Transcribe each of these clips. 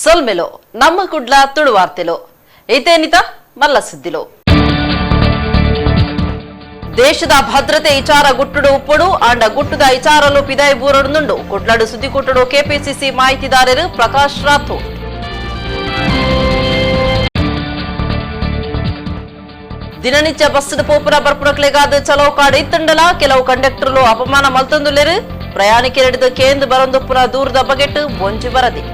ಸೊಲ್ಮೆಲೋ ನಮ್ಮ ಕುಡ್ಲ ತುಳುವಾರ್ತೆಲೋ ಇತೇನಿತ ಮಲ್ಲ ಸುದ್ದಿಲೋ. ದೇಶದ ಭದ್ರತೆ ಇಚಾರ ಗುಟ್ಟುಡು ಉಪ್ಪುಡು ಆಂಡ ಗುಟ್ಟುದ ಇಚಾರಲು ಪಿದಾಯಿ ಬೂರಡುನುಂಡು. ಕುಡ್ಲಡು ಸುದ್ದಿಕೂಟಡು ಕೆಪಿಸಿಸಿ ಮಾಹಿತಿದಾರರು ಪ್ರಕಾಶ್ ರಾಥೋಡ್. ದಿನನಿತ್ಯ ಬಸ್ಸುದ ಪೋಪುರ ಬರ್ಪುನಕ್ಲೆಗಾದ ಚಲೋ ಕಾಡು ಇತ್ತಂಡಲ ಕೆಲವು ಕಂಡಕ್ಟರ್ಲು ಅಪಮಾನ ಮಲ್ತೊಂದುಲ್ಲೆರು. ಪ್ರಯಾಣಿಕರೆಡ್ದು ಕೇಂದ್ರ ಬರೊಂದುಪ್ಪುನ ದೂರದ ಬಗೆಟ್ ಒಂಜಿ ವರದಿ.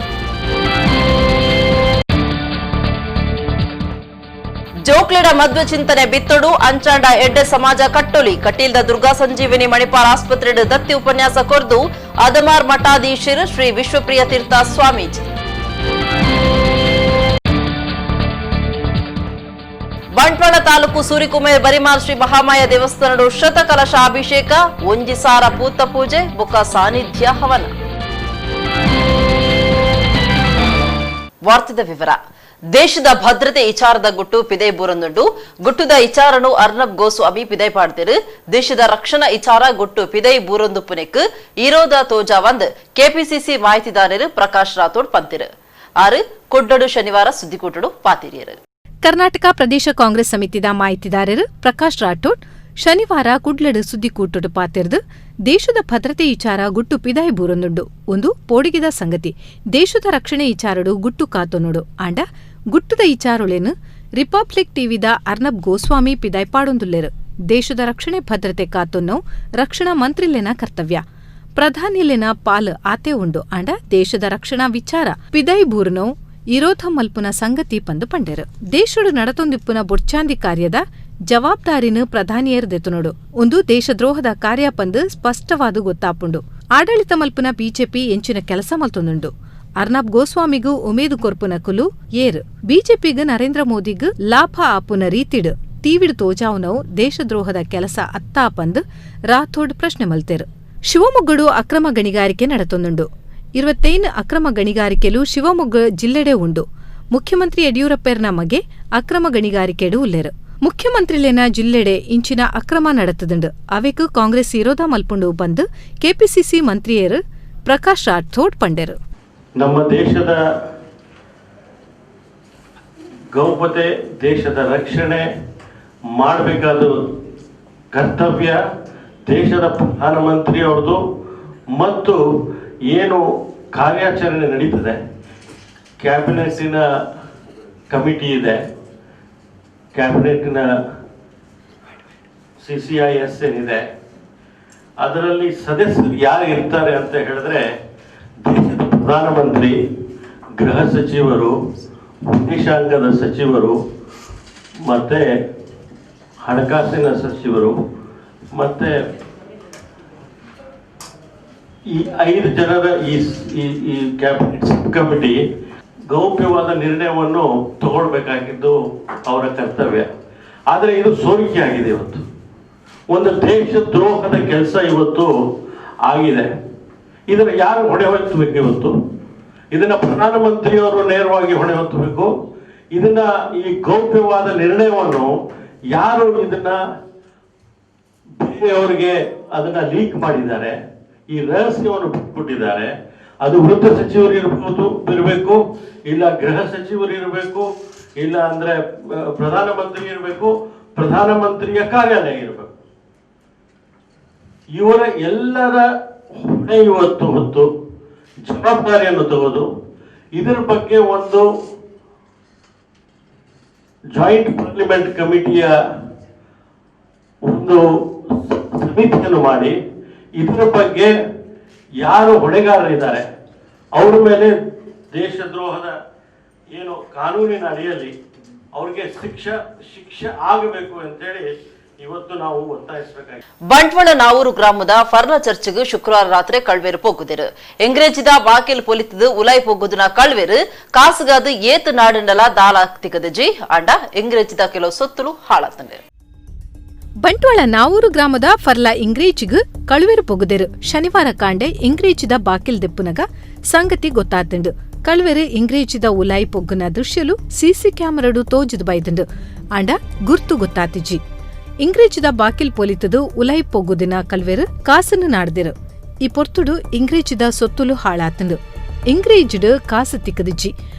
ಜೋಕ್ಲೆಡ ಮದ್ವೆ ಚಿಂತನೆ ಬಿತ್ತೊಡು ಅಂಚಾಂಡ ಎಡ್ಡೆ ಸಮಾಜ ಕಟ್ಟೊಲಿ. ಕಟೀಲ್ದ ದುರ್ಗಾ ಸಂಜೀವಿನಿ ಮಣಿಪಾಲ್ ಆಸ್ಪತ್ರೆಡ್ ದತ್ತಿ ಉಪನ್ಯಾಸ ಕೊರ್ದು ಅದಮಾರ್ ಮಠಾಧೀಶರು ಶ್ರೀ ವಿಶ್ವಪ್ರಿಯ ತೀರ್ಥ ಸ್ವಾಮೀಜಿ. ಬಂಟ್ವಾಳ ತಾಲೂಕು ಸೂರಿಕುಮೇರ್ ಬರಿಮಾಲ್ ಶ್ರೀ ಮಹಾಮಾಯ ದೇವಸ್ಥಾನಡು ಶತಕಲಶ ಅಭಿಷೇಕ, ಒಂಜಿ ಸಾರ ಪೂತ ಪೂಜೆ ಬೊಕ್ಕ ಸಾನ್ನಿಧ್ಯ ಹವನ. ವಾರ್ತೆದ ವಿವರ. ದೇಶದ ಭದ್ರತೆ ಇಚಾರದ ಗುಟ್ಟು ಪಿದೈ ಬೂರೊಂದುಂಡು. ಗುಟ್ಟುದ ಇಚಾರನು ಅರ್ನಬ್ ಗೋಸ್ವಾಮಿ ಪಿದೈ ಪಾಡ್ದಿರು. ದೇಶದ ರಕ್ಷಣಾ ಇಚಾರ ಗುಟ್ಟು ಪಿದೈ ಬೂರೊಂದುಪ್ಪುನೆಕ್ ಈರೋದ ತೋಜಾವಂದ್ ಕೆಪಿಸಿಸಿ ಮಾಹಿತಿದಾರರು ಪ್ರಕಾಶ್ ರಾಥೋಡ್ ಪಂತಿರು. ಆರು ಕುಡ್ಡಡು ಶನಿವಾರ ಸುದ್ದಿಕೂಟಡು ಪಾತಿರಿಯರು. ಕರ್ನಾಟಕ ಪ್ರದೇಶ ಕಾಂಗ್ರೆಸ್ ಸಮಿತಿದ ಮಾಹಿತಿದಾರರು ಪ್ರಕಾಶ್ ರಾಠೋಡ್ ಶನಿವಾರ ಕುಡ್ಲಡು ಸುದ್ದಿಕೂಟಡು ಪಾತಿರ್ದು ದೇಶದ ಭದ್ರತೆ ಇಚಾರ ಗುಟ್ಟು ಪಿದಾಯಿ ಬೂರೊಂದುಂಡು. ಒಂದು ಪೋಡಿಗೆದ ಸಂಗತಿ. ದೇಶದ ರಕ್ಷಣೆ ಇಚಾರಡು ಗುಟ್ಟು ಕಾತೊನುಡು ಆಂಡ ಗುಟ್ಟುದ ಇಚಾರುಳೆನು ರಿಪಬ್ಲಿಕ್ ಟಿವಿದ ಅರ್ನಬ್ ಗೋಸ್ವಾಮಿ ಪಿದಾಯ್ ಪಾಡೊಂದುಲ್ಲೆರು. ದೇಶದ ರಕ್ಷಣೆ ಭದ್ರತೆ ಕಾತೊನ್ನೋ ರಕ್ಷಣಾ ಮಂತ್ರಿಲೆನ ಕರ್ತವ್ಯ. ಪ್ರಧಾನಿಲೆನ ಪಾಲ್ ಆತೆ ಉಂಡು ಆಂಡ ದೇಶದ ರಕ್ಷಣಾ ವಿಚಾರ ಪಿದಾಯಿ ಬೂರ್ನೋ ಇರೋಧ ಮಲ್ಪುನ ಸಂಗತಿ ಪಂದು ಪಂಡೆರು. ದೇಶಡು ನಡತೊಂದಿಪ್ಪುನ ಬೊಡ್ಚಾಂದಿ ಕಾರ್ಯದ ಜವಾಬ್ದಾರಿನ ಪ್ರಧಾನಿಯರ್ ದೆತುನೋಡು. ಒಂದು ದೇಶದ್ರೋಹದ ಕಾರ್ಯ ಪಂದು ಸ್ಪಷ್ಟವಾದ ಗೊತ್ತಾಪುಂಡು. ಆಡಳಿತ ಮಲ್ಪುನ ಬಿಜೆಪಿ ಎಂಚಿನ ಕೆಲಸ ಮಲ್ತೊಂದುಂಡು. ಅರ್ನಬ್ ಗೋಸ್ವಾಮಿಗೂ ಉಮೇದು ಕೊರ್ಪುನ ಕುಲು ಏರ್. ಬಿಜೆಪಿಗ್ ನರೇಂದ್ರ ಮೋದಿಗ್ ಲಾಭ ಆಪುನ ರೀತಿಡ್ ತೀವಿಡ್ ತೋಜಾವುನವು ದೇಶದ್ರೋಹದ ಕೆಲಸ ಅತ್ತಾ ಪಂದ್ ರಾಥೋಡ್ ಪ್ರಶ್ನೆ ಮಲ್ತೆರು. ಶಿವಮೊಗ್ಗಡು ಅಕ್ರಮ ಗಣಿಗಾರಿಕೆ ನಡತೊಂದುಂಡು. 25 ಅಕ್ರಮ ಗಣಿಗಾರಿಕೆಲು ಶಿವಮೊಗ್ಗ ಜಿಲ್ಲೆಡೆ ಉಂಡು. ಮುಖ್ಯಮಂತ್ರಿ ಯಡಿಯೂರಪ್ಪೆರ್ನ ಮಗೆ ಅಕ್ರಮ ಗಣಿಗಾರಿಕೆಡು ಉಲ್ಲೆರು. ಮುಖ್ಯಮಂತ್ರಿಲೇನ ಜಿಲ್ಲೆಡೆ ಇಂಚಿನ ಅಕ್ರಮ ನಡತದುಂಡು. ಅವೆಕ್ ಕಾಂಗ್ರೆಸ್ ವಿರೋಧ ಮಲ್ಪುಂಡು ಬಂದ್ ಕೆಪಿಸಿಸಿ ಮಂತ್ರಿಯರು ಪ್ರಕಾಶ್ ರಾಥೋಡ್ ಪಂಡೆರು. ನಮ್ಮ ದೇಶದ ಗೌಪ್ಯತೆ, ದೇಶದ ರಕ್ಷಣೆ ಮಾಡಬೇಕಾದ ಕರ್ತವ್ಯ ದೇಶದ ಪ್ರಧಾನಮಂತ್ರಿಯವ್ರದ್ದು. ಮತ್ತು ಏನು ಕಾರ್ಯಾಚರಣೆ ನಡೀತದೆ, ಕ್ಯಾಬಿನೆಟ್ಟಿನ ಕಮಿಟಿ ಇದೆ, ಕ್ಯಾಬಿನೆಟ್ಟಿನ ಸಿಸಿಐಎಸ್ ಏನಿದೆ, ಅದರಲ್ಲಿ ಸದಸ್ಯರು ಯಾರು ಇರ್ತಾರೆ ಅಂತ ಹೇಳಿದ್ರೆ ದೇಶದ ಪ್ರಧಾನಮಂತ್ರಿ, ಗೃಹ ಸಚಿವರು, ವಿದೇಶಾಂಗದ ಸಚಿವರು, ಮತ್ತು ಹಣಕಾಸಿನ ಸಚಿವರು, ಮತ್ತು ಈ 5 ಜನರ ಈ ಈ cabinet sub committee ಗೌಪ್ಯವಾದ ನಿರ್ಣಯವನ್ನು ತಗೊಳ್ಬೇಕಾಗಿದ್ದು ಅವರ ಕರ್ತವ್ಯ. ಆದರೆ ಇದು ಸೋರಿಕೆ ಆಗಿದೆ. ಇವತ್ತು ಒಂದು ದೇಶದ್ರೋಹದ ಕೆಲಸ ಇವತ್ತು ಆಗಿದೆ. ಇದನ್ನು ಯಾರು ಹೊಣೆ ಹೊತ್ತಬೇಕು ಇವತ್ತು? ಇದನ್ನ ಪ್ರಧಾನಮಂತ್ರಿಯವರು ನೇರವಾಗಿ ಹೊಣೆ ಹೊತ್ತಬೇಕು. ಇದನ್ನ ಈ ಗೌಪ್ಯವಾದ ನಿರ್ಣಯವನ್ನು ಯಾರು ಇದನ್ನ ಬೇರೆಯವರಿಗೆ ಅದನ್ನ ಲೀಕ್ ಮಾಡಿದ್ದಾರೆ, ಈ ರಹಸ್ಯವನ್ನು ಬಿಟ್ಬಿಟ್ಟಿದ್ದಾರೆ, ಅದು ವೃತ್ತ ಸಚಿವರು ಇರಬಹುದು, ಇರಬೇಕು, ಇಲ್ಲ ಗೃಹ ಸಚಿವರು ಇರಬೇಕು, ಇಲ್ಲ ಅಂದ್ರೆ ಪ್ರಧಾನಮಂತ್ರಿ ಇರಬೇಕು, ಪ್ರಧಾನಮಂತ್ರಿಯ ಕಾರ್ಯಾಲಯ ಇರಬೇಕು. ಇವರ ಎಲ್ಲರ ಹೊಣೆ ಇವತ್ತು ಹೊತ್ತು ಜವಾಬ್ದಾರಿಯನ್ನು ತಗೋದು ಇದರ ಬಗ್ಗೆ ಒಂದು ಜಾಯಿಂಟ್ ಪಾರ್ಲಿಮೆಂಟ್ ಕಮಿಟಿಯ ಒಂದು ಸಮಿತಿಯನ್ನು ಮಾಡಿ ಇದರ ಬಗ್ಗೆ ಯಾರು ಹೊಣೆಗಾರರಿದ್ದಾರೆ ಅವ್ರ ಮೇಲೆ ದೇಶದ್ರೋಹದ ಏನು ಕಾನೂನಿನ ಅಡಿಯಲ್ಲಿ ಅವ್ರಿಗೆ ಶಿಕ್ಷೆ ಶಿಕ್ಷೆ ಆಗಬೇಕು ಅಂತೇಳಿ ಇವತ್ತು ನಾವು ಒತ್ತಾಯಿಸಬೇಕಾಗಿದೆ. ಬಂಟ್ವಾಳ ನಾವೂರು ಗ್ರಾಮದ ಫರ್ನ ಚರ್ಚ್ಗೆ ಶುಕ್ರವಾರ ರಾತ್ರಿ ಕಳ್ವೇರು ಪೋಗುದಿರು. ಎಂಗ್ರೇಜಿದ ಬಾಕಿಲ್ ಪೊಲಿತದು ಉಲಾಯ್ ಪೋಗುದಿನ ಕಳ್ವೇರು ಕಾಸುಗಾದು ಏತ್ ನಾಡಿನಲ ದಾಲ ತಿಗದಜಿ ಅಂಡ ಎಂಗ್ರೇಜಿದ ಕೆಲವು ಸೊತ್ತುಲು ಹಾಳಾತಂಡೆ. ಬಂಟ್ವಾಳ ನಾವೂರು ಗ್ರಾಮದ ಫರ್ಲಾ ಇಂಗ್ರೇಜಿಗ್ ಕಳುವೆರು ಪೊಗುದೆರು. ಶನಿವಾರ ಕಾಂಡೆ ಇಂಗ್ರೇಜಿದ ಬಾಕಿಲ್ ದೆಪ್ಪುನಗ ಸಂಗತಿ ಗೊತ್ತಾತುಂಡು. ಕಳುವೆರು ಇಂಗ್ರೇಜಿದ ಉಲಾಯಿ ಪೊಗ್ಗುನ ದೃಶ್ಯಲು ಸಿಸಿ ಕ್ಯಾಮರಡು ತೋಜುದು ಬೈದುಂಡು. ಆಂಡ ಗುರ್ತು ಗೊತ್ತಾತಿಜಿ. ಇಂಗ್ರೇಜಿದ ಬಾಕಿಲ್ ಪೊಲಿತದು ಉಲಾಯಿ ಪೊಗ್ಗುದಿನ ಕಲ್ವೆರು ಕಾಸನ್ನು ನಾಡ್ದಿರು. ಈ ಪೊರ್ತುಡು ಇಂಗ್ರೇಜಿದ ಸೊತ್ತುಲು ಹಾಳಾತುಂಡು. ಇಂಗ್ರೇಜ್ಡ್ ಕಾಸು ತಿಕ್ಕದಿಜ್ಜಿ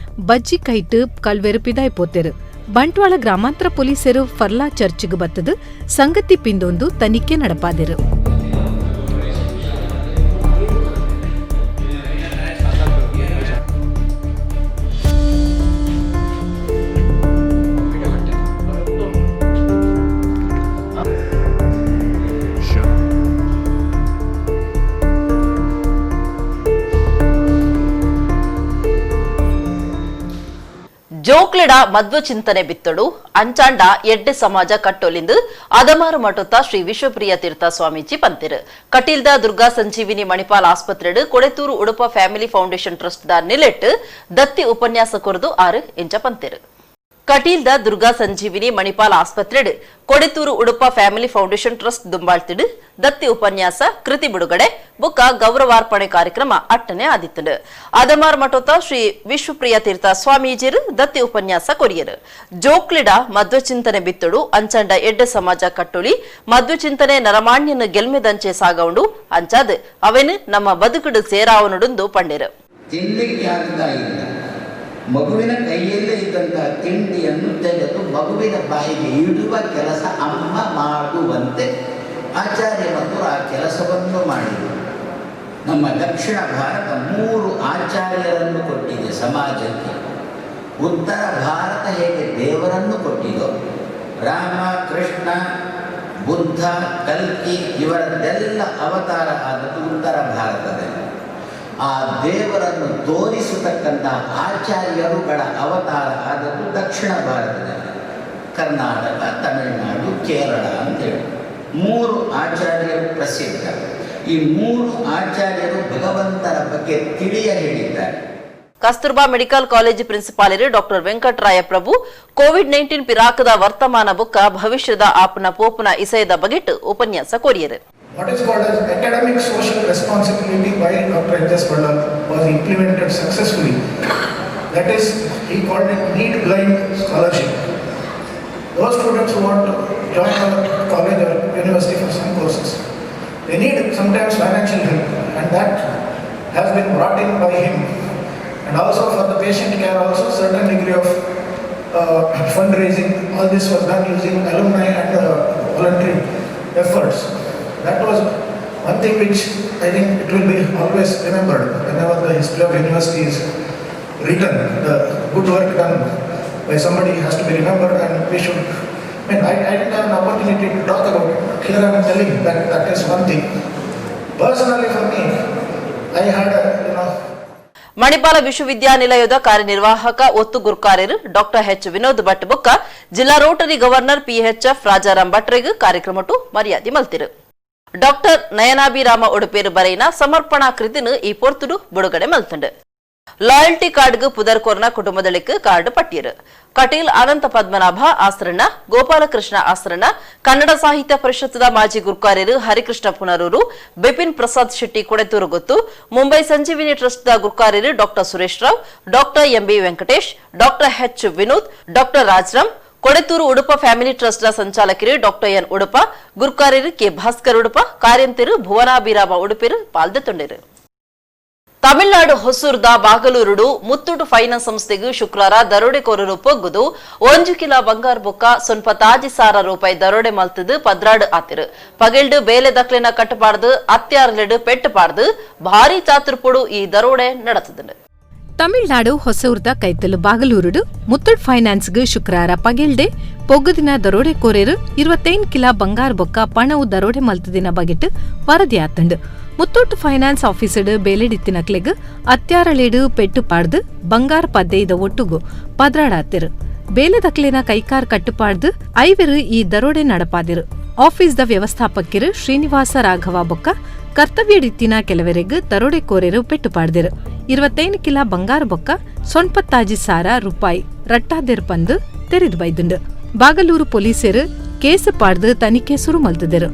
ಬಜ್ಜಿ ಕೈಟ್ ಕಲ್ವೆರು ಪಿದಾಯ್ ಪೋತೆರು. ಬಂಟ್ವಾಳ ಗ್ರಾಮಾಂತರ ಪೊಲೀಸರು ಫರ್ಲಾ ಚರ್ಚ್ಗೆ ಬತ್ತದು ಸಂಗತಿ ಪಿಂದೊಂದು ತನಿಖೆ ನಡಪಾದಿರು. ಜೋಕ್ಲೆಡ ಮದ್ವ ಚಿಂತನೆ ಬಿತ್ತಡು ಅಂಚಾಂಡ ಎಡ್ಡೆ ಸಮಾಜ ಕಟ್ಟೊಲಿಂದು ಅದಮಾರು ಮಠೊತ್ತ ಶ್ರೀ ವಿಶ್ವಪ್ರಿಯ ತೀರ್ಥ ಸ್ವಾಮೀಜಿ ಪಂತಿರು. ಕಟೀಲ್ದ ದುರ್ಗಾ ಸಂಜೀವಿನಿ Manipal ಆಸ್ಪತ್ರೆಡು Kodettur Udupa family foundation trust the ನಿಲೆಟ್ ದತ್ತಿ ಉಪನ್ಯಾಸ ಕೊರದು ಆರು ಇಂಚ ಪಂತಿರು. ಕಟೀಲ್ದ ದುರ್ಗಾ ಸಂಜೀವಿನಿ Manipal ಆಸ್ಪತ್ರೆಡು Kodettur Udupa family foundation trust ದುಂಬಾಳ್ತಿಡು ದತ್ತಿ ಉಪನ್ಯಾಸ ಕೃತಿ ಬಿಡುಗಡೆ ಬುಕ್ಕ ಗೌರವಾರ್ಪಣೆ ಕಾರ್ಯಕ್ರಮ ಅಟ್ಟನೆ ಆದಿತ್ತುಂಡು. ಅದಮಾರ್ ಮಠೊತ್ತ ಶ್ರೀ ವಿಶ್ವಪ್ರಿಯ ತೀರ್ಥ ಸ್ವಾಮೀಜಿರು ದತ್ತಿ ಉಪನ್ಯಾಸ ಕೊರಿಯರು. ಜೋಕ್ಲಿಡ ಮಧ್ವಚಿಂತನೆ ಬಿತ್ತಡು ಅಂಚಂಡ ಎಡ್ಡೆ ಸಮಾಜ ಕಟ್ಟೊಳಿ ಮಧ್ವಚಿಂತನೆ ನರಮಾಣ್ಯನ ಗೆಲ್ಮೆದಂಚೆ ಸಾಗೌಂಡು ಅಂಚಾದ್ ಅವೇನು ನಮ್ಮ ಬದುಕುಡು ಸೇರಾವನುಡುಂದು ಪಂಡಿರು. ಮಗುವಿನ ಕೈಯಲ್ಲೇ ಇದ್ದಂತಹ ತಿಂಡಿಯನ್ನು ತೆಗೆದು ಮಗುವಿನ ಬಾಯಿಗೆ ಇಡುವ ಕೆಲಸ ಅಮ್ಮ ಮಾಡುವಂತೆ ಆಚಾರ್ಯ ಮತ್ತು ಆ ಕೆಲಸವನ್ನು ಮಾಡಿದರು. ನಮ್ಮ ದಕ್ಷಿಣ ಭಾರತ 3 ಆಚಾರ್ಯರನ್ನು ಕೊಟ್ಟಿದೆ ಸಮಾಜಕ್ಕೆ. ಉತ್ತರ ಭಾರತ ಹೇಗೆ ದೇವರನ್ನು ಕೊಟ್ಟಿದೋ, ರಾಮ, ಕೃಷ್ಣ, ಬುದ್ಧ, ಕಲ್ಕಿ ಇವರದ್ದೆಲ್ಲ ಅವತಾರ ಆದದ್ದು ಉತ್ತರ ಭಾರತದಲ್ಲಿ. ಆ ದೇವರನ್ನು ತೋರಿಸತಕ್ಕಂತಹ ಆಚಾರ್ಯರುಗಳ ಅವತಾರ ಆದದ್ದು ದಕ್ಷಿಣ ಭಾರತದಲ್ಲಿ, ಕರ್ನಾಟಕ, ತಮಿಳುನಾಡು, ಕೇರಳ ಅಂತೇಳಿ 3 ಆಚಾರ್ಯರು ಪ್ರಸಿದ್ಧ. ಈ 3 ಆಚಾರ್ಯರು ಭಗವಂತನ ಬಗ್ಗೆ ತಿಳಿಯ ಹೇಳಿದ್ದಾರೆ. ಕಸ್ತೂರ್ಬಾ ಮೆಡಿಕಲ್ ಕಾಲೇಜ್ ಪ್ರಿನ್ಸಿಪಾಲರು ಡಾಕ್ಟರ್ ವೆಂಕಟರಾಯ ಪ್ರಭು ಕೋವಿಡ್-19 ಪಿರಾಕದ ವರ್ತಮಾನ ಬುಕ್ಕ ಭವಿಷ್ಯದ ಆಪನ ಪೋಪನ ಇಸಯದ ಬಗೆಟ್ ಉಪನ್ಯಾಸ ಕೋರಿಯರು. What is called as academic social responsibility by Dr. H.S. Ballal was implemented successfully. That is, he called it need blind scholarship. Those students who want to join a college or university for some courses, they need sometimes financial help, and that has been brought in by him. And also for the patient care also certain degree of fundraising, all this was done using alumni and voluntary efforts. That was one thing which I think it will be always remembered whenever the history of university is written. The good work done by somebody has to be remembered, and we should. I mean, I didn't have an opportunity to talk about it. Here I am telling that that is one thing. Personally for me, I had a, you know. Manipal ವಿಶ್ವವಿದ್ಯಾನಿಲಯದ ಕಾರ್ಯನಿರ್ವಾಹಕ ಒತ್ತು ಗುರ್ಕಾರ್ಯರು doctor H Vinod Bhat ಬೊಕ್ಕ ಜಿಲ್ಲಾ Rotary governor PHF Rajaram ಭಟ್ರೆಗ್ ಕಾರ್ಯಕ್ರಮಟು ಮರ್ಯಾದೆ ಮಲ್ತಿರು. Doctor Nayanabhirama ಉಡುಪೇರು ಬರೆಯಿನ ಸಮರ್ಪಣಾ ಕೃತಿನು ಈ ಪೊರ್ತುಡು ಬಿಡುಗಡೆ ಮಲ್ತುಂಡು. ಲಾಯಲ್ಟಿ ಕಾರ್ಡ್ಗ್ ಪುದರ್ ಕೊರ್ನ ಕುಟುಂಬದಳಿಕ್ ಕಾರ್ಡ್ ಪಟ್ಟಿಯರು. ಕಟೀಲ್ ಅನಂತ ಪದ್ಮನಾಭ ಆಸರಣ್ಣ, ಗೋಪಾಲಕೃಷ್ಣ ಆಸರಣ್ಣ, ಕನ್ನಡ ಸಾಹಿತ್ಯ ಪರಿಷತ್ದ ಮಾಜಿ ಗುರ್ಕಾರ್ಯರು ಹರಿಕೃಷ್ಣ ಪುನರೂರು, ಬಿಪಿನ್ ಪ್ರಸಾದ್ ಶೆಟ್ಟಿ ಕೊಡೆತೂರು ಗೊತ್ತು, ಮುಂಬೈ ಸಂಜೀವಿನಿ ಟ್ರಸ್ಟ್ the ಗುರ್ಕಾರ್ಯರು doctor Suresh Rao, doctor MB Venkatesh, doctor H Vinod, doctor Rajaram, Kodettur Udupa family trust ನ ಸಂಚಾಲಕರು ಡಾಕ್ಟರ್ ಎನ್ ಉಡುಪ, ಗುರ್ಕಾರ್ಯರು ಕೆ ಭಾಸ್ಕರ್ ಉಡುಪ, ಕಾರ್ಯಂತೆರು ಭುವನಾಭಿರಾಮ ಉಡುಪೆರು ಪಾಲ್ದೆತ್ತೊಂಡಿರು. ತಮಿಳುನಾಡು ಹೊಸೂರ್ದ ಬಾಗಲೂರುಡು ಮುತ್ತೂಟು ಫೈನಾನ್ಸ್ ಸಂಸ್ಥೆಗೆ ಶುಕ್ರವಾರ ದರೋಡೆಕೋರರು ಪೊಗ್ಗುದು 1 ಕಿಲೋ ಬಂಗಾರ ಬೊಕ್ಕ ಸ್ವಲ್ಪ ತಾಜಿ ಸಾರ ರೂಪಾಯಿ ದರೋಡೆ ಮಲ್ತದು ಪದ್ರಾಡು ಆತಿರು. ಪಗೆಲ್ಡು ಬೇಲೆ ದಕ್ಲೆನ ಕಟ್ಟಪಾಡ್ದು ಅತ್ಯಾರ್ಲೆಡು ಪೆಟ್ಟಪಾಡ್ದು ಭಾರಿ ಚಾತುರ್ಪುಡು ಈ ದರೋಡೆ நடத்துது. ತಮಿಳುನಾಡು ಹೊಸೂರ್ದ ಕೈತಲು ಬಾಗಲೂರುಡು ಮುತ್ತೂಟ್ ಫೈನಾನ್ಸ್ಗ್ ಶುಕ್ರವಾರ ಪಗೆಲ್ಡೆ ಪೊಗ್ಗುದಿನ ದರೋಡೆಕೋರೆರು 25 ಕಿಲೋ ಬಂಗಾರ ಬೊಕ್ಕ ಪಣವು ದರೋಡೆ ಮಲ್ತದಿನ ಬಗೆಟ್ ವರದಿ ಆತಂಡು. ಮುತ್ತೂಟ್ ಫೈನಾನ್ಸ್ ಆಫೀಸಡ್ ಬೇಲೆಡಿತ್ತಿನಕ್ಲೆಗ್ ಅತ್ಯಾರಳೇಡು ಪೆಟ್ಟು ಪಾಡ್ದು ಬಂಗಾರ ಪದ್ದೆಯ್ದ ಒಟ್ಟುಗು ಪದ್ರಾಡಾತಿರು. ಬೇಲೆದಕ್ಲೆನ ಕೈಕಾರ್ ಕಟ್ಟುಪಾಡ್ದು ಐವೆರು ಈ ದರೋಡೆ ನಡಪಾದಿರು. ಆಫೀಸ್ದ ವ್ಯವಸ್ಥಾಪಕಿರು ಶ್ರೀನಿವಾಸ ರಾಘವ ಬೊಕ್ಕ ಕರ್ತವ್ಯಡಿತ್ತಿನ ಕೆಲವರೆಗ್ ದರೋಡೆಕೋರೆರು ಪೆಟ್ಟು ಪಾಡ್ದಿರು. 25 ಕಿಲೋ ಬಂಗಾರ ಬೊಕ್ಕ ಸೊನ್ಪತ್ತಾಜಿ ಸಾರ ರೂಪಾಯಿ ರಟ್ಟಾದೆರ್ ಪಂದು ತೆರೆದು ಬೈದುಂಡು. ಬಾಗಲೂರು ಪೊಲೀಸರು ಕೇಸು ಪಾಡ್ದು ತನಿಖೆ ಸುರು ಮಲ್ತದಿರು.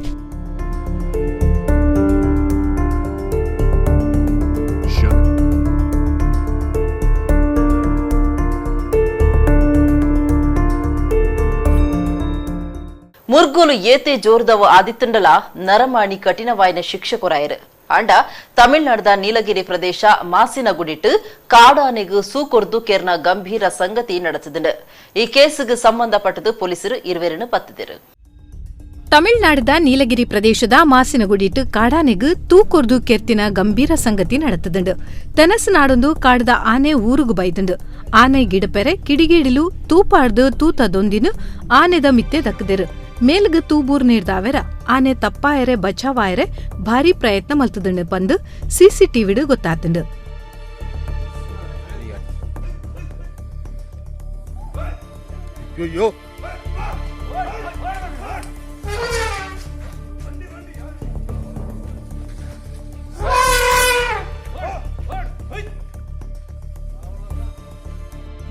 ಮುರ್ಗೋಲು ಏತೆ ಜೋರ್ದವ ಆದಿತ್ತಂಡಲ ನರಮಾಣಿ ಕಠಿಣವಾಯಿನ ಶಿಕ್ಷೆ ಕೊರಾಯರು. ಆಂಡ ತಮಿಳುನಾಡದ ನೀಲಗಿರಿ ಪ್ರದೇಶ ಮಾಸಿನಗುಡಿಟ್ಟು ಕಾಡಾನೆಗೂ ಸೂಕೊರ್ದು ಕೆರ್ನ ಗಂಭೀರ ಸಂಗತಿ ನಡೆಸಿದರು. ಈ ಕೇಸುಗೆ ಸಂಬಂಧಪಟ್ಟದು ಪೊಲೀಸರು ಇರುವೆರನ್ನು ಪತ್ತಿದರು. ತಮಿಳುನಾಡದ ನೀಲಗಿರಿ ಪ್ರದೇಶದ ಮಾಸಿನಗುಡಿಟ್ಟು ಕಾಡಾನೆಗೂ ತೂಕೊರ್ದು ಕೆರ್ತಿನ ಗಂಭೀರ ಸಂಗತಿ ನಡೆತದುಂಡು. ತೆನಸು ನಾಡೊಂದು ಕಾಡದ ಆನೆ ಊರುಗು ಬೈದುಂಡು. ಆನೆ ಗಿಡಪೆರೆ ಕಿಡಿಗೇಡಿಲು ತೂಪಾಡ್ದು ತೂತದೊಂದಿನ ಆನೆದ ಮಿತ್ತೆ ದಕ್ಕದಿರು. ಮೇಲ್ಗ್ ತೂಬೂರ್ ನೀರ್ದಾವೆರ ಆನೆ ತಪ್ಪಾಯರೆ ಬಚಾವಾಯರೆ ಭಾರಿ ಪ್ರಯತ್ನ ಮಲ್ತದುಂಡು ಪಂದು ಸಿಸಿಟಿವಿಡು ಗೊತ್ತಾತುಂಡು.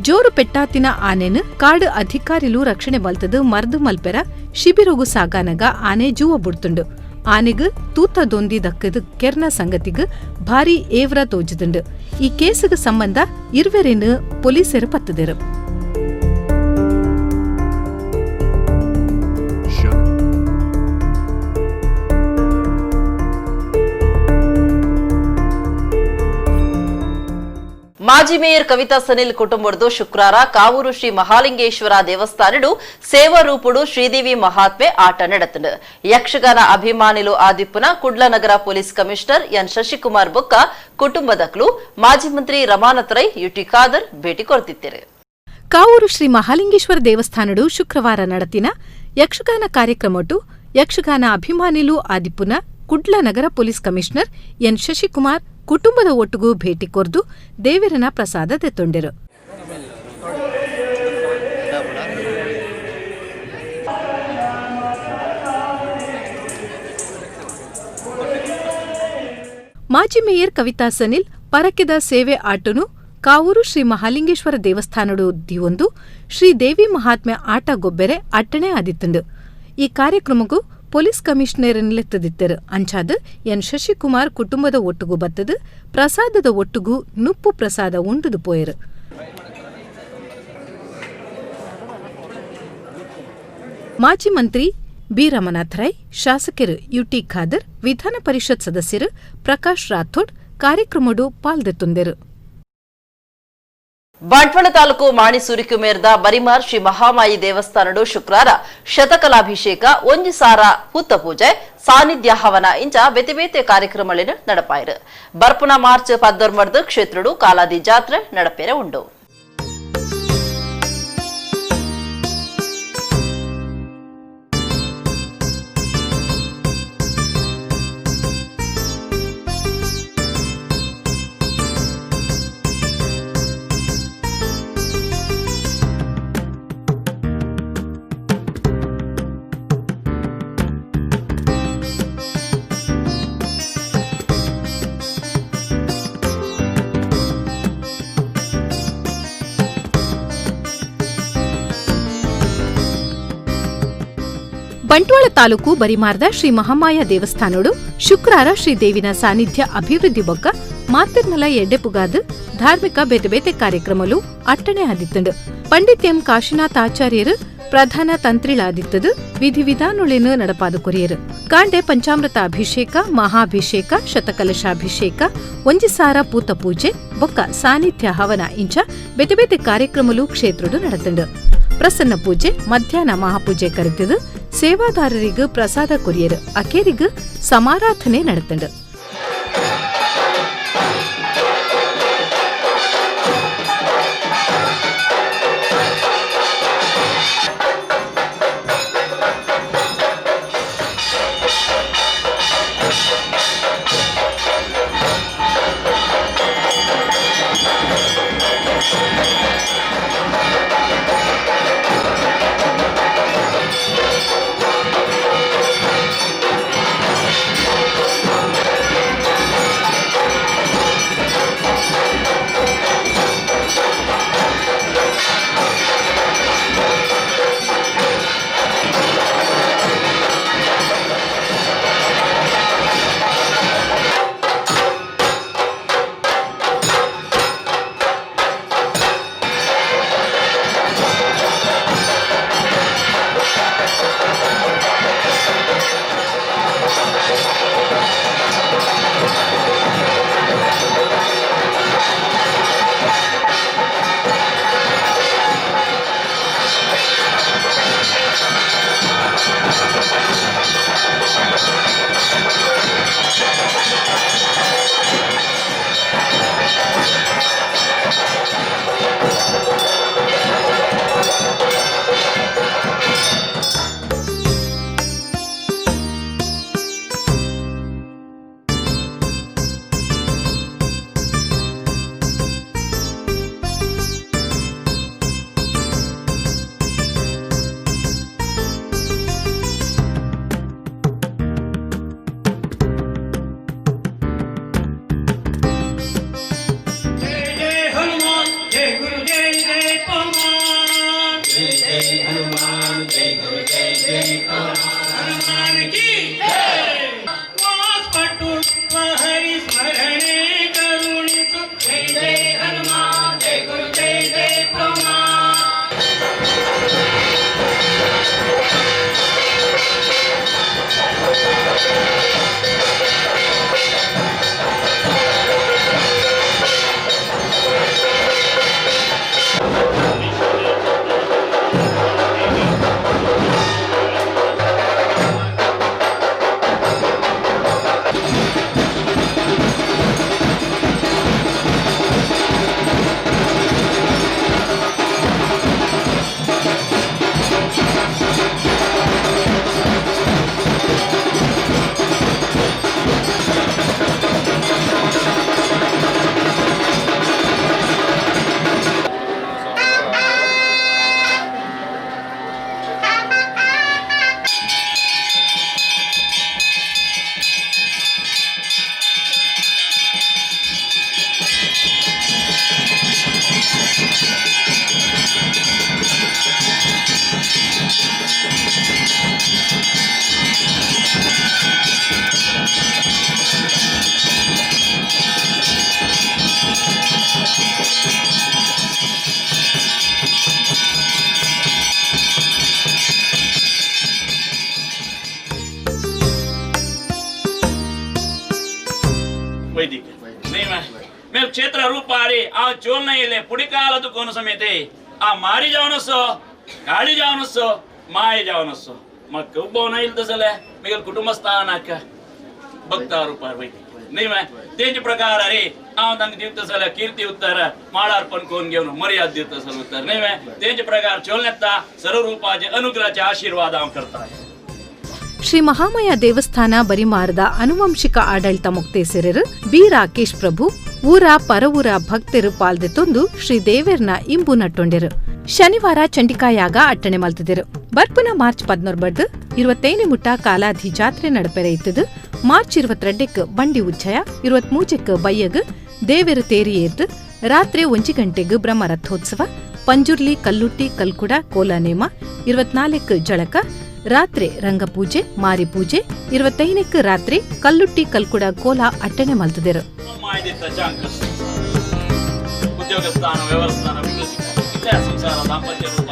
ಜೋರು ಪೆಟ್ಟಾತಿನ ಆನೆನು ಕಾಡು ಅಧಿಕಾರಿಲು ರಕ್ಷಣೆ ಮಲ್ತದು ಮರ್ದು ಮಲ್ಪೆರ ಶಿಬಿರಗು ಸಾಗಾನಗ ಆನೆ ಜೂವ ಬುಡ್ತುಂಡು. ಆನೆಗ್ ತೂತ ದೊಂದಿ ದಕ್ಕದು ಕೆರ್ನ ಸಂಗತಿಗ್ ಭಾರಿ ಏವ್ರ ತೋಜುದುಂಡು. ಈ ಕೇಸುಗ್ ಸಂಬಂಧ ಇರ್ವೆರೇನು ಪೊಲೀಸರು ಪತ್ತದಿರು. ಮಾಜಿ ಮೇಯರ್ ಕವಿತಾ ಸನಿಲ್ ಕುಟುಂಬದ್ದು ಶುಕ್ರವಾರ ಕಾವೂರು ಶ್ರೀ ಮಹಾಲಿಂಗೇಶ್ವರ ದೇವಸ್ಥಾನಡು ಸೇವಾರೂಪುಡು ಶ್ರೀದೇವಿ ಮಹಾತ್ಮೆ ಆಟ ನಡೆತನು. ಯಕ್ಷಗಾನ ಅಭಿಮಾನಿಲು ಆದಿಪ್ಪುನ ಕುಡ್ಲನಗರ ಪೊಲೀಸ್ ಕಮಿಷನರ್ ಎನ್ ಶಶಿಕುಮಾರ್ ಬೊಕ್ಕ ಕುಟುಂಬದಕ್ಲು ಮಾಜಿ ಮಂತ್ರಿ ರಮಾನಾಥ್ ರೈ ಯುಟಿ ಖಾದರ್ ಭೇಟಿ ಕೊಡ್ತಿದ್ದಾರೆ. ಕಾವೂರು ಶ್ರೀ ಮಹಾಲಿಂಗೇಶ್ವರ ದೇವಸ್ಥಾನಡು ಶುಕ್ರವಾರ ನಡೆತಿನ ಯಕ್ಷಗಾನ ಕಾರ್ಯಕ್ರಮಟು ಯಕ್ಷಗಾನ ಅಭಿಮಾನಿಲು ಆದಿಪ್ಪುನ ಕುಡ್ಲನಗರ ಪೊಲೀಸ್ ಕಮಿಷನರ್ ಎನ್ ಶಶಿಕುಮಾರ್ ಕುಟುಂಬದ ಒಟ್ಟುಗೂ ಭೇಟಿ ಕೊರ್ದು ದೇವರನ ಪ್ರಸಾದ ತೆತ್ತೊಂಡಿರು. ಮಾಜಿ ಮೇಯರ್ ಕವಿತಾ ಸನಿಲ್ ಪರಕೆದ ಸೇವೆ ಆಟನು ಕಾವೂರು ಶ್ರೀ ಮಹಾಲಿಂಗೇಶ್ವರ ದೇವಸ್ಥಾನಡು ದಿವೊಂದು ಶ್ರೀ ದೇವಿ ಮಹಾತ್ಮೆ ಆಟ ಗೊಬ್ಬೆರೆ ಅಟ್ಟಣೆ ಆದಿತ್ತುಂಡು. ಈ ಕಾರ್ಯಕ್ರಮಕ್ಕೂ ಪೊಲೀಸ್ ಕಮಿಷನರ್ ನಿಲೆತ್ತದಿತ್ತರು. ಅಂಚಾದ ಎನ್ ಶಶಿಕುಮಾರ್ ಕುಟುಂಬದ ಒಟ್ಟುಗು ಬತ್ತದು ಪ್ರಸಾದದ ಒಟ್ಟುಗು ನುಪ್ಪು ಪ್ರಸಾದ ಉಂಡುದು ಪೋಯರು. ಮಾಜಿ ಮಂತ್ರಿ ಬಿ ರಮನಾಥ್ ರೈ, ಶಾಸಕರು ಯುಟಿ ಖಾದರ್, ವಿಧಾನ ಪರಿಷತ್ ಸದಸ್ಯರು ಪ್ರಕಾಶ್ ರಾಥೋಡ್ ಕಾರ್ಯಕ್ರಮಡು ಪಾಲ್ದೆತ್ತುಂದೆರು. ಬಂಟ್ವಾಳ ತಾಲೂಕು ಮಾಣಿಸೂರಿಕುಮೇರ್ದ ಬರಿಮಾರ್ ಶ್ರೀ ಮಹಾಮಾಯಿ ದೇವಸ್ಥಾನಡು ಶುಕ್ರವಾರ ಶತಕಲಾಭಿಷೇಕ, ಒಂಜಿ ಸಾರ ಪೂತ ಪೂಜೆ, ಸಾನ್ನಿಧ್ಯ ಹವನ ಇಂಚ ಬೇತೆ ಬೇತೆ ಕಾರ್ಯಕ್ರಮಗಳನ್ನು ನಡಪಾಯಿರು. ಬರ್ಪುನ ಮಾರ್ಚ್ 19 ಕ್ಷೇತ್ರಡು ಕಾಲಾದಿ ಜಾತ್ರೆ ನಡಪೇರೆ ಉಂಡು. ಬಂಟ್ವಾಳ ತಾಲೂಕು ಬರಿಮಾರ್ದ ಶ್ರೀ ಮಹಾಮಾಯ ದೇವಸ್ಥಾನೋಡು ಶುಕ್ರಾರ ಶ್ರೀ ದೇವಿನ ಸಾನ್ನಿಧ್ಯ ಅಭಿವೃದ್ಧಿ ಬೊಕ್ಕ ಮಾತಿರ್ನಲ ಎಡ್ಡೆಪುಗಾದ್ ಧಾರ್ಮಿಕ ಬೇತೆ ಬೇತೆ ಕಾರ್ಯಕ್ರಮಲು ಅಟ್ಟಣೆ ಆದಿತ್ತುಂಡು. ಪಂಡಿತ್ ಎಂ ಕಾಶಿನಾಥ್ ಆಚಾರ್ಯರು ಪ್ರಧಾನ ತಂತ್ರಿಳಾದಿತ್ತದು ವಿಧಿವಿಧಾನೊಳೆನು ನಡಪಾದು ಕೊರಿಯರು. ಕಾಂಡೆ ಪಂಚಾಮೃತ ಅಭಿಷೇಕ, ಮಹಾಭಿಷೇಕ, ಶತಕಲಶಾಭಿಷೇಕ, ಒಂಜಿಸಾರ ಪೂತ ಪೂಜೆ ಬೊಕ್ಕ ಸಾನ್ನಿಧ್ಯ ಹವನ ಇಂಚ ಬೇತೆ ಬೇತೆ ಕಾರ್ಯಕ್ರಮಲು ಕ್ಷೇತ್ರಡು ನಡೆತುಂಡು. ಪ್ರಸನ್ನ ಪೂಜೆ, ಮಧ್ಯಾಹ್ನ ಮಹಾಪೂಜೆ ಕರೆತಿದ್ದು ಸೇವಾದಾರರಿಗೆ ಪ್ರಸಾದ ಕೊರಿಯರು. ಅಕೇರಿಗೂ ಸಮಾರಾಧನೆ ನಡೆತುಂಡು. चोल नाही येले पुढे काल तू कोण समेते आ मारी जावन असो काळी जावन असो माय जावन असो मग खूप नाही तसले मिगल कुटुंबस्थानाक भक्ता रुपार वयते न्ही मग तेंचे प्रकार अरे हांव तांकां दिवता जाल्यार कीर्ती उत्तर माळार्पण करून घेवन मर्याद दिवता जाल्यार उत्तर न्ही मग तेंचे प्रकार चोल सर्व रूपाचे अनुग्रहाचे आशीर्वाद हांव करता. ಶ್ರೀ ಮಹಾಮಯ ದೇವಸ್ಥಾನ ಬರಿಮಾರದ ಅನುವಂಶಿಕ ಆಡಳಿತ ಮೊಕ್ತೇಸರರು ಬಿ ರಾಕೇಶ್ ಪ್ರಭು ಊರ ಪರವೂರ ಭಕ್ತರು ಪಾಲ್ದೆತ್ತೊಂದು ಶ್ರೀ ದೇವೆರ್ನ ಇಂಬು ನಟ್ಟೊಂಡೆರು. ಶನಿವಾರ ಚಂಡಿಕಾಯಾಗ ಅಟ್ಟಣೆ ಮಲ್ತಿದರು. ಬರ್ಪುನ ಮಾರ್ಚ್ 19 25 ಮುಟ್ಟ ಕಾಲಾಧಿ ಜಾತ್ರೆ ನಡಪೆರೆ ಇತ್ತದು. ಮಾರ್ಚ್ 22ಕ್ಕೆ ಬಂಡಿ ಉಚ್ಚಯ, 23ಕ್ಕೆ ಬಯ್ಯಗ್ ದೇವೆರು ತೇರಿ ಏರ್ದು ರಾತ್ರಿ 1 ಗಂಟೆಗೆ ಬ್ರಹ್ಮರಥೋತ್ಸವ, ಪಂಜುರ್ಲಿ ಕಲ್ಲುಟ್ಟಿ ಕಲ್ಕುಡ ಕೋಲನೇಮ, 24 ಜಳಕ, ರಾತ್ರಿ ರಂಗಪೂಜೆ ಮಾರಿಪೂಜೆ, 25ಕ್ಕೆ ರಾತ್ರಿ ಕಲ್ಲುಟ್ಟಿ ಕಲ್ಕುಡ ಕೋಲ ಅಟ್ಟಣೆ ಮಲ್ತದಿರು. ಉದ್ಯೋಗಸ್ಥಾನ ವ್ಯವಸ್ಥಾನ ಸಂಸಾರ ದಾಂಪತ್ಯ ರೂಪ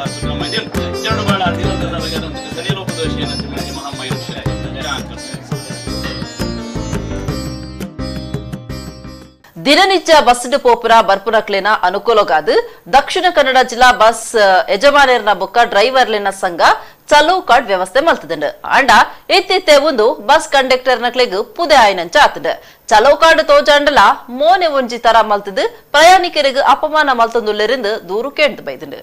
ದಿನನಿತ್ಯ ಬಸ್ ಪೋಪುರ ಬರ್ಪುನಕ್ಲೆನ ಅನುಕೂಲಗಾದು ದಕ್ಷಿಣ ಕನ್ನಡ ಜಿಲ್ಲಾ ಬಸ್ ಯಜಮಾನರ್ನ ಬೊಕ್ಕ ಡ್ರೈವರ್ಲೆನ ಸಂಘ ಚಲೋ ಕಾರ್ಡ್ ವ್ಯವಸ್ಥೆ ಮಲ್ತದಂಡು. ಅಂಡ ಇತ್ತಿತ್ತೆ ಒಂದು ಬಸ್ ಕಂಡಕ್ಟರ್ ನಕ್ಲೆಗ್ ಪುದೆ ಆಯ್ನಂಚ ಆತಂಡು. ಚಲೋ ಕಾರ್ಡ್ ತೋಜಾಂಡಲ ಮೋನೆ ಒಂಜಿ ತರ ಮಲ್ತದು ಪ್ರಯಾಣಿಕರಿಗೆ ಅಪಮಾನ ಮಲ್ತಂದುಲ್ಲೆರಿಂದ ದೂರು ಕೇಂದ್ರ ಬೈದಂಡು.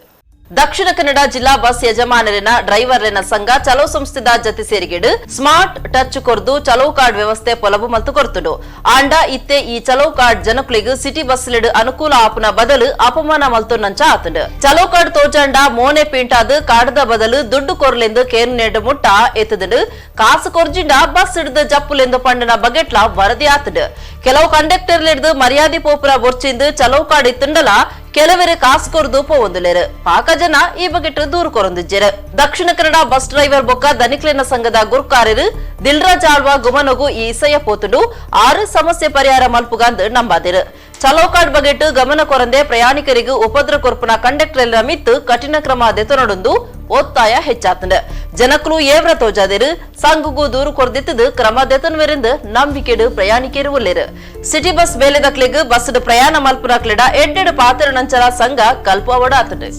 ದಕ್ಷಿಣ ಕನ್ನಡ ಜಿಲ್ಲಾ ಬಸ್ ಯಜಮಾನರಿನ ಡ್ರೈವರ್ಲೆನ ಸಂಘ ಚಲೋ ಸಂಸ್ಥೆದ ಜತೆ ಸೇರಿಗೆಡು ಸ್ಮಾರ್ಟ್ ಟಚ್ ಕೊರ್ದು ಚಲೋ ಕಾರ್ಡ್ ವ್ಯವಸ್ಥೆ ಪೊಲಬು ಮಲ್ತು ಕೊರ್ತುಂಡು. ಆಂಡ ಇತ್ತೆ ಈ ಚಲೋ ಕಾರ್ಡ್ ಜನಕುಲೆಗ್ ಸಿಟಿ ಬಸ್ಲೆಡ್ ಅನುಕೂಲ ಆಪುನ ಬದಲು ಅಪಮಾನ ಮಲ್ತೊನ್ನಂಚ ಆತುಂಡು. ಚಲೋ ಕಾರ್ಡ್ ತೋಜಾಂಡ ಮೋನೆ ಪೇಂಟಾದ್ ಕಾರ್ಡ್ದ ಬದಲು ದುಡ್ಡು ಕೊರ್ಲೆಂದು ಕೇರ್ನೆಡ್ ಮುಟ್ಟ ಎತ್ತುದುಂಡು. ಕಾಸು ಕೊರ್ಜಿಂಡ ಬಸ್ ಹಿಡ್ದು ಜಪ್ಪುಲೆಂದು ಪಂಡನ ಬಗೆಟ್ಲ ವರದಿ ಆತುಂಡು. ಕೆಲವು ಕಂಡಕ್ಟರ್ಲೆಡ್ದು ಮರ್ಯಾದೆ ಪೋಪುರ ಬೊರ್ಚಿಂದು ಚಲೋ ಕಾರ್ಡ್ ಇತ್ತುಂಡಲ ಕೆಲವರು ಕಾಸು ಕೊರ್ದು ಪೋವೊಂದುಲೇರು. ಪಾಕ ಜನ ಈ ಬಗೆಟ್ ದೂರು ಕೊರೊಂದಿಜ್ಜೆರು. ದಕ್ಷಿಣ ಕನ್ನಡ ಬಸ್ ಡ್ರೈವರ್ ಬೊಕ್ಕ ದನಿಕ್ಲೆನ ಸಂಘದ ಗುರ್ಕಾರರು ದಿಲ್ರಾಜ್ ಆಳ್ವಾ ಗುಮನಗು ಈ ಇಸಯ ಪೋತುಂಡು. 6 ಸಮಸ್ಯೆ ಪರಿಹಾರ ಮಲ್ಪುಗಂದು ನಂಬಾದಿರು. ಚಲೋ ಕಾರ್ಡ್ ಬಗೆಟ್ ಗಮನ ಕೊರಂದೆ ಪ್ರಯಾಣಿಕರಿಗೂ ಉಪದ್ರ ಕೊರ್ಪುನ ಕಂಡಕ್ಟರ್ ಮಿತ್ತು ಕಠಿಣ ಕ್ರಮ ದೆತೊನೊಡೊಂದು ಒತ್ತಾಯ ಹೆಚ್ಚಾತಂಡು. ಜನಕಲು ಏವ್ರ ತೋಜಾದಿರು. ಸಂಘಗೂ ದೂರು ಕೊರ್ದಿತ್ತದು ಕ್ರಮ ದೆತನ್ವೆರೆಂದು ನಂಬಿಕೆಡು ಪ್ರಯಾಣಿಕರು ಉಲ್ಲೇರು. ಸಿಟಿ ಬಸ್ ಬೇಲೆದಕ್ಲೆಗ್ ಬಸ್ ಪ್ರಯಾಣ ಮಲ್ಪುನಕ್ಲೆಡ ಎಡ್ಡೆಡು ಪಾತ್ರ ನಂಚರ ಸಂಘ ಕಲ್ಪವಡಾತಂಡು.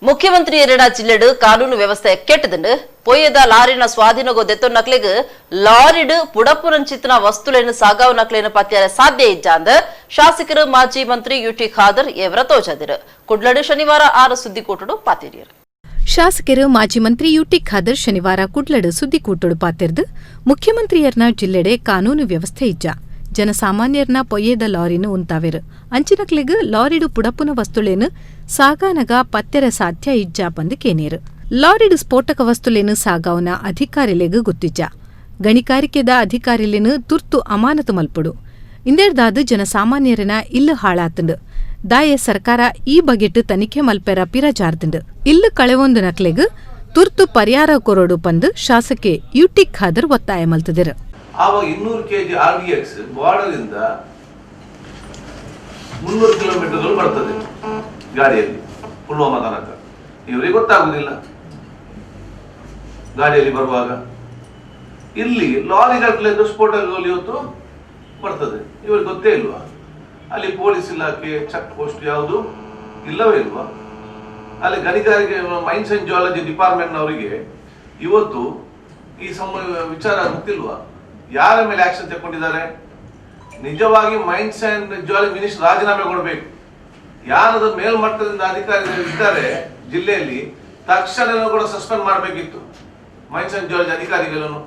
ಮುಖ್ಯಮಂತ್ರಿ ಎರಡ ಜಿಲ್ಲೆಡು ಕಾನೂನು ವ್ಯವಸ್ಥೆ ಕೆಟ್ಟದಂಡು. ಪೊಯ್ಯದ ಲಾರಿನ ಸ್ವಾಧೀನಗೋ ದೆತ್ತೊನ್ನಕ್ಲೆಗ್ ಲಾರಿಡು ಪುಡಪುರಂಚಿತನ ವಸ್ತುಲೇನು ಸಾಗಾವನಕ್ಲೇನು ಪತ್ಯಾರ ಸಾಧ್ಯ ಇಜ್ಜಾಂದ ಶಾಸಕರು ಮಾಜಿ ಮಂತ್ರಿ ಯುಟಿ ಖಾದರ್ ಎವರ ತೋಜಾದಿರು. ಕುಡ್ಲಡು ಶನಿವಾರ 6 ಸುದ್ದಿಕೂಟಡು ಪಾತಿರಿಯರು. ಶಾಸಕರು ಮಾಜಿ ಮಂತ್ರಿ ಯುಟಿ ಖಾದರ್ ಶನಿವಾರ ಕುಡ್ಲಡು ಸುದ್ದಿಕೂಟಡು ಪಾತಿರ್ದು ಮುಖ್ಯಮಂತ್ರಿಯರ್ನ ಜಿಲ್ಲೆಡೆ ಕಾನೂನು ವ್ಯವಸ್ಥೆ ಇಜ್ಜ, ಜನಸಾಮಾನ್ಯರ್ನ ಪೊಯ್ಯದ ಲಾರಿನು ಉಂತಾವೆರು. ಅಂಚಿನಕ್ಲೆಗ್ ಲಾರಿಡು ಪುಡಪುನ ವಸ್ತುಲೇನು ಸಾಗಾನಗ ಪತ್ತೆರ ಸಾಧ್ಯ ಇಜ್ಜ ಪಂದು ಕೇನೇರು. ಲಾರಿಡು ಸ್ಫೋಟಕ ವಸ್ತುಲೇನು ಸಾಗಾವನ ಅಧಿಕಾರಿಲೆಗ್ ಗೊತ್ತಿಜ್ಜ. ಗಣಿಗಾರಿಕೆದ ಅಧಿಕಾರಿಲೇನು ತುರ್ತು ಅಮಾನತು ಮಲ್ಪುಡು. ಇಂದೇರ್ದಾದ್ ಜನಸಾಮಾನ್ಯರನ ಇಲ್ಲು ಹಾಳಾತಂಡು. ದಾಯೆ ಸರ್ಕಾರ ಈ ಬಗೆಟ್ ತನಿಖೆ ಮಲ್ಪೆರ ಪಿರಜಾರ್ದಂಡು. ಇಲ್ಲು ಕಳೆವೊಂದು ನಕ್ಲೆಗ್ ತುರ್ತು ಪರಿಹಾರ ಕೊರೊಡು ಪಂದು ಶಾಸಕೆ ಯುಟಿ ಖಾದರ್ ಒತ್ತಾಯ ಮಲ್ತದಿರು. ಆವಾಗ 200 ಕೆಜಿ RDX ಬಾರ್ಡರಿಂದ 300 ಕಿಲೋಮೀಟರ್ಗಳು ಬರ್ತದೆ ಗಾಡಿಯಲ್ಲಿ ಪುಲ್ವಾಮಾ ತನಕ. ಇವರಿಗೆ ಗೊತ್ತಾಗುದಿಲ್ಲ ಗಾಡಿಯಲ್ಲಿ ಬರುವಾಗ. ಇಲ್ಲಿ ಲಾರಿಗಟ್ಟಲೆ ಸ್ಫೋಟಕಗಳು ಇವತ್ತು ಬರ್ತದೆ, ಇವರಿಗೆ ಗೊತ್ತೇ ಇಲ್ವಾ? ಅಲ್ಲಿ ಪೊಲೀಸ್ ಇಲಾಖೆ ಚೆಕ್ ಪೋಸ್ಟ್ ಯಾವುದು ಇಲ್ಲವೇ ಇಲ್ವಾ? ಅಲ್ಲಿ ಗಣಿಗಾರಿಕೆ mains and geology ಡಿಪಾರ್ಟ್ಮೆಂಟ್ನವರಿಗೆ ಇವತ್ತು ಈ ವಿಚಾರ ಗೊತ್ತಿಲ್ವಾ? ಯಾರ ಮೇಲೆ ಆಕ್ಷನ್ ತಗೊಂಡಿದ್ದಾರೆ? ನಿಜವಾಗಿ mains and geology minister ರಾಜೀನಾಮೆ ಕೊಡಬೇಕು. ಯಾರದ ಮೇಲ್ಮಟ್ಟದಿಂದ ಅಧಿಕಾರಿಗಳು ಇದ್ದಾರೆ ಜಿಲ್ಲೆಯಲ್ಲಿ, ತಕ್ಷಣ ಕೂಡ ಸಸ್ಪೆಂಡ್ ಮಾಡಬೇಕಿತ್ತು mains and geology ಅಧಿಕಾರಿಗಳನ್ನು.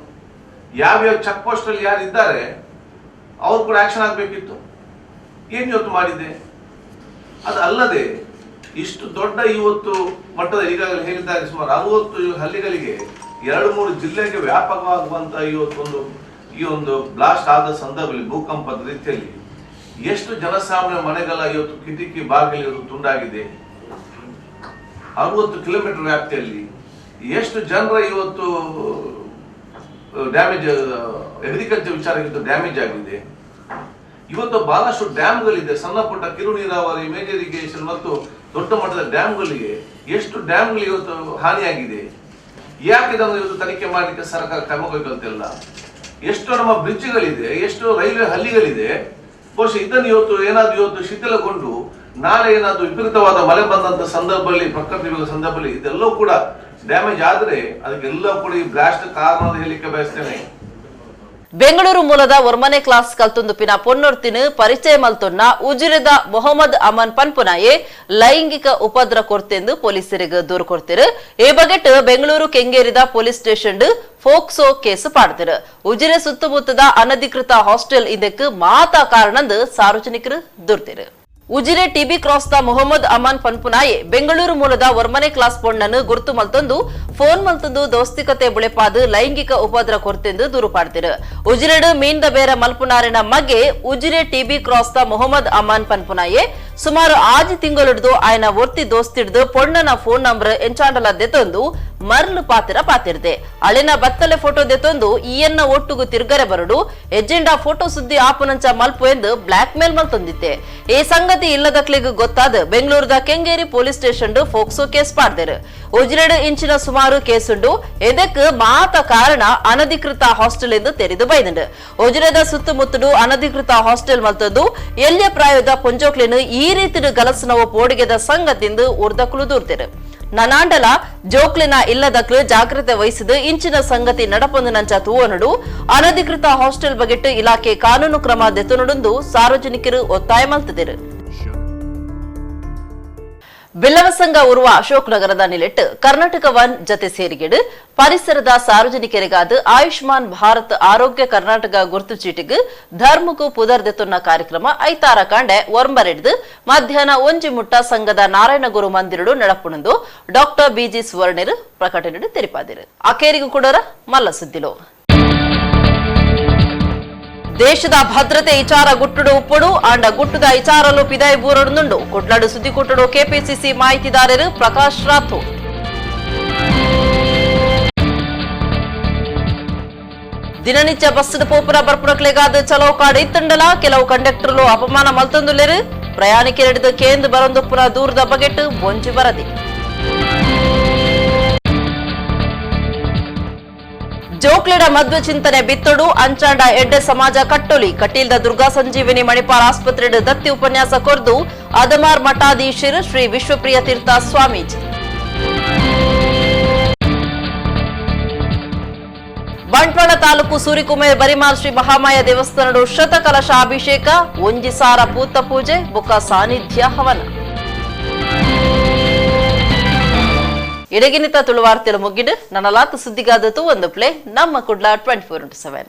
ಯಾವ್ಯಾವ ಚೆಕ್ ಪೋಸ್ಟ್ ಅಲ್ಲಿ ಯಾರು ಇದ್ದಾರೆ ಅವ್ರು ಕೂಡ ಆಕ್ಷನ್ ಆಗಬೇಕಿತ್ತು. ಏನು ಇವತ್ತು ಮಾಡಿದೆ? ಅದು ಅಲ್ಲದೆ ಇಷ್ಟು ದೊಡ್ಡ ಇವತ್ತು ಮಟ್ಟದ ಈಗಾಗಲೇ ಹೇಳಿದ್ದಾರೆ, ಸುಮಾರು 60 ಹಳ್ಳಿಗಳಿಗೆ 2-3 ಜಿಲ್ಲೆಗೆ ವ್ಯಾಪಕವಾಗುವಂತ ಇವತ್ತೊಂದು ಈ ಒಂದು ಬ್ಲಾಸ್ಟ್ ಆದ ಸಂದರ್ಭದಲ್ಲಿ ಭೂಕಂಪದ ರೀತಿಯಲ್ಲಿ ಎಷ್ಟು ಜನಸಾಮಾನ್ಯ ಮನೆಗಳ ಇವತ್ತು ಕಿಟಕಿ ಬಾಗಿಲು ಇವತ್ತು ತುಂಡಾಗಿದೆ. 60 ಕಿಲೋಮೀಟರ್ ವ್ಯಾಪ್ತಿಯಲ್ಲಿ ಎಷ್ಟು ಜನರ ಇವತ್ತು ಡ್ಯಾಮೇಜ್, ಅಗ್ರಿಕಲ್ಚರ್ ವಿಚಾರ ಇವತ್ತು ಡ್ಯಾಮೇಜ್ ಆಗಿದೆ. ಇವತ್ತು ಬಹಳಷ್ಟು ಡ್ಯಾಮ್ಗಳಿದೆ, ಸಣ್ಣ ಪುಟ್ಟ ಕಿರು ನೀರಾವರಿ, ಮೇಜರ್ ಇರಿಗೇಷನ್ ಮತ್ತು ದೊಡ್ಡ ಮಟ್ಟದ ಡ್ಯಾಮ್ಗಳಿಗೆ ಎಷ್ಟು ಡ್ಯಾಮ್ಗಳಿಗೆ ಇವತ್ತು ಹಾನಿಯಾಗಿದೆ. ಯಾಕೆ ಇದನ್ನು ಇವತ್ತು ತನಿಖೆ ಮಾಡಲಿಕ್ಕೆ ಸರ್ಕಾರ ಕ್ರಮ ಕೈಗೊಳ್ತಿಲ್ಲ? ಎಷ್ಟು ನಮ್ಮ ಬ್ರಿಡ್ಜ್ಗಳಿದೆ, ಎಷ್ಟು ರೈಲ್ವೆ ಹಳ್ಳಿಗಳಿದೆ, ಬಹುಶಃ ಇದನ್ನು ಇವತ್ತು ಏನಾದ್ರು ಇವತ್ತು ಶಿಥಿಲಗೊಂಡು ನಾಳೆ ಏನಾದ್ರು ವಿಪರೀತವಾದ ಮಳೆ ಬಂದಂತ ಸಂದರ್ಭದಲ್ಲಿ, ಪ್ರಕೃತಿ ಸಂದರ್ಭದಲ್ಲಿ ಇದೆಲ್ಲವೂ ಕೂಡ ಡ್ಯಾಮೇಜ್ ಆದ್ರೆ ಅದಕ್ಕೆಲ್ಲ ಕೂಡ ಈ ಬ್ಲಾಸ್ಟ್ ಕಾರಣ ಅಂತ ಹೇಳಲಿಕ್ಕೆ ಬಯಸ್ತೇನೆ. ಬೆಂಗಳೂರು ಮೂಲದ ಒರ್ಮನೆ ಕ್ಲಾಸ್ ಕಲ್ತುಂದುಪಿನ ಪೊನ್ನೊರ್ತಿನ ಪರಿಚಯ ಮಲ್ತೊನ್ನ ಉಜಿರೆದ ಮೊಹಮ್ಮದ್ ಅಮನ್ ಪನ್ಪುನಾಯೆ ಲೈಂಗಿಕ ಉಪದ್ರ ಕೊರ್ತೆಂದು ಪೊಲೀಸರಿಗೆ ದೂರು ಕೊಡ್ತಿರು. ಈ ಬಗೆಟ್ ಬೆಂಗಳೂರು ಕೆಂಗೇರಿದ ಪೊಲೀಸ್ ಸ್ಟೇಷನ್ ಫೋಕ್ಸೋ ಕೇಸ್ ಪಾಡ್ತಿರು. ಉಜಿರೆ ಸುತ್ತಮುತ್ತದ ಅನಧಿಕೃತ ಹಾಸ್ಟೆಲ್ ಇದಕ್ಕೆ ಮಾತಾ ಕಾರಣಂದು ಸಾರ್ವಜನಿಕರು ದೂರ್ತಿರು. Ujire TB cross the Mohammed Aman ಪನ್ಪುನಾಯೆ ಬೆಂಗಳೂರು ಮೂಲದ ಒರ್ಮನೆ ಕ್ಲಾಸ್ ಪೊಣ್ಣನ್ನು ಗುರುತು ಮಲ್ತೊಂದು ಫೋನ್ ಮಲ್ತೊಂದು ದೋಸ್ತಿಕತೆ ಬುಳೆಪಾದು ಲೈಂಗಿಕ ಉಪದ್ರ ಕೊರ್ತೆಂದು ದೂರು ಪಾಡ್ತಿರು. ಉಜಿರೆಡು ಮೀನ್ದ ಬೇರ ಮಲ್ಪುನಾರಿನ ಮಗೆ Ujire TB cross the Mohammed Aman ಪನ್ಪುನಾಯೆ ಸುಮಾರು 6 ತಿಂಗಳಿಡ್ದು ಆಯನ ಒರ್ತಿ ದೋಸ್ತಿಡ್ದು ಪೊಣ್ಣನ ಫೋನ್ ನಂಬರ್ ಎಂಚಾಂಡಲ ದೆತ್ತೊಂದು ಮರ್ಲು ಪಾತಿರ ಪಾತಿರ್ದೆ. ಅಳಿನ ಬತ್ತಲೆ ಫೋಟೋ ದೆತ್ತೊಂದು ಈಯನ್ನ ಒಟ್ಟುಗು ತಿರ್ಗರೆ ಬರಡು ಎಜೆಂಡಾ ಫೋಟೋ ಸುದ್ದಿ ಆಪುನಂಚ ಮಲ್ಪು ಎಂದು ಬ್ಲಾಕ್ ಮೇಲ್ ಮಲ್ತೊಂದಿತ್ತೆ. ಈ ಸಂಗತಿ ಇಲ್ಲದಕ್ಲಿಗ್ ಗೊತ್ತಾದ ಬೆಂಗಳೂರದ Kengeri police station POCSO case ಪಾಡ್ದೇರು. ಉಜಿರೆಡು ಇಂಚಿನ ಸುಮಾರು ಕೇಸುಂಡು. ಎದಕ್ ಮಾತ ಕಾರಣ ಅನಧಿಕೃತ ಹಾಸ್ಟೆಲ್ ಎಂದು ತೆರೆದು ಬೈದಂಡು. ಉಜಿರೆದ ಸುತ್ತಮುತ್ತಲು ಅನಧಿಕೃತ ಹಾಸ್ಟೆಲ್ ಮಲ್ತದ್ದು ಎಲ್ಲಿಯ ಪ್ರಾಯದ ಪೊಂಜೋಕ್ಲೇನು ಈ ರೀತಿಯ ಗಲಸನವು ಪೋಡಿಗೆದ ಸಂಗತಿಂದು ಉರ್ದಕ್ಲು ದೂರ್ತಿರು. ನನಾಂಡಲ ಜೋಕ್ಲಿನ ಇಲ್ಲದಕ್ಲು ಜಾಗ್ರತೆ ವಹಿಸಿದ ಇಂಚಿನ ಸಂಗತಿ ನಡಪೊಂದು ನಂಚ ತೂವನುಡು ಅನಧಿಕೃತ ಹಾಸ್ಟೆಲ್ ಬಗೆಟ್ಟು ಇಲಾಖೆ ಕಾನೂನು ಕ್ರಮ ದೆತ್ತನುಡುಂದು ಸಾರ್ವಜನಿಕರು ಒತ್ತಾಯ ಮಲ್ತಿದರು. ಬಿಲ್ಲವ ಸಂಘ ಉರುವ ಅಶೋಕ್ ನಗರದ ನಿಲೆಟ್ಟು ಕರ್ನಾಟಕ ಒನ್ ಜತೆ ಸೇರಿಗೆಡು ಪರಿಸರದ ಸಾರ್ವಜನಿಕರಿಗಾದ ಆಯುಷ್ಮಾನ್ ಭಾರತ್ ಆರೋಗ್ಯ ಕರ್ನಾಟಕ ಗುರುತು ಚೀಟಿಗೆ ಧರ್ಮಕ್ಕೂ ಪುದರ್ ದೆತ್ತುನ್ನ ಕಾರ್ಯಕ್ರಮ ಐತಾರ ಕಾಂಡೆ ಒರ್ಂಬರೆಡ್ದು ಮಧ್ಯಾಹ್ನ 1 ಮುಟ್ಟ ಸಂಘದ ನಾರಾಯಣಗುರು ಮಂದಿರಡು ನಡಪುಣಂದು ಡಾಕ್ಟರ್ ಬಿಜಿ ಸುವರ್ಣರು ಪ್ರಕಟಣೆ ತೆರಿಪಾದಿರು. ಅಕೇರಿಗೂ ಕೂಡ ಮಲ್ಲ ಸುದ್ದಿಲು. ದೇಶದ ಭದ್ರತೆ ವಿಚಾರ ಗುಟ್ಟುಡು ಉಪ್ಪುಡು ಆಂಡ ಗುಟ್ಟುದ ವಿಚಾರಲು ಪಿದಾಯಿ ಬೂರಡುಂಡು ಕುಡ್ಲಡು ಸುದ್ದಿಕೂಟಡು ಕೆಪಿಸಿಸಿ ಮಾಹಿತಿದಾರರು ಪ್ರಕಾಶ್ ರಾಥೋಡ್. ದಿನನಿತ್ಯ ಬಸ್ಸುದ ಪೋಪುರ ಬರ್ಪುರಕ್ಲೆಗಾದ ಚಲೋ ಕಾಡು ಇತ್ತಂಡಲ ಕೆಲವು ಕಂಡಕ್ಟರ್ಲು ಅಪಮಾನ ಮಲ್ತೊಂದುಲ್ಲೆರು. ಪ್ರಯಾಣಿಕರೆಡ್ದು ಕೇಂದ್ರ ಬರೊಂದುಪ್ಪುನ ದೂರದ ಬಗೆಟ್ ಒಂಜಿ ವರದಿ. ಜೋಕ್ಲೆಡ ಮದ್ವೆ ಚಿಂತನೆ ಬಿತ್ತೊಡು ಅಂಚಾಂಡ ಎಡ್ಡೆ ಸಮಾಜ ಕಟ್ಟೊಲಿ ಕಟೀಲ್ದ ದುರ್ಗಾ ಸಂಜೀವಿನಿ ಮಣಿಪಾಲ್ ಆಸ್ಪತ್ರೆ ದತ್ತಿ ಉಪನ್ಯಾಸ ಕೊರ್ದು ಅದಮಾರ್ ಮಠಾಧೀಶರು ಶ್ರೀ ವಿಶ್ವಪ್ರಿಯ ತೀರ್ಥ ಸ್ವಾಮೀಜಿ. ಬಂಟ್ವಾಳ ತಾಲೂಕು ಸೂರಿಕುಮೇರ್ ಬರಿಮಾಲ್ ಶ್ರೀ ಮಹಾಮಾಯ ದೇವಸ್ಥಾನಡು ಶತಕಲಶ ಅಭಿಷೇಕ, ಒಂಜಿಸಾರ ಪೂತ ಪೂಜೆ ಬುಕ್ಕ ಸಾನ್ನಿಧ್ಯ ಹವನ. ಇಡಗಿನಿತ ತುಳುವಾರ್ತೆಲು ಮುಗಿಡು ನನ್ನಲಾತ ಸುದ್ದಿಗಾದತು ಒಂದು ಪ್ಲೇ ನಮ್ಮ ಕುಡ್ಲ 24x7.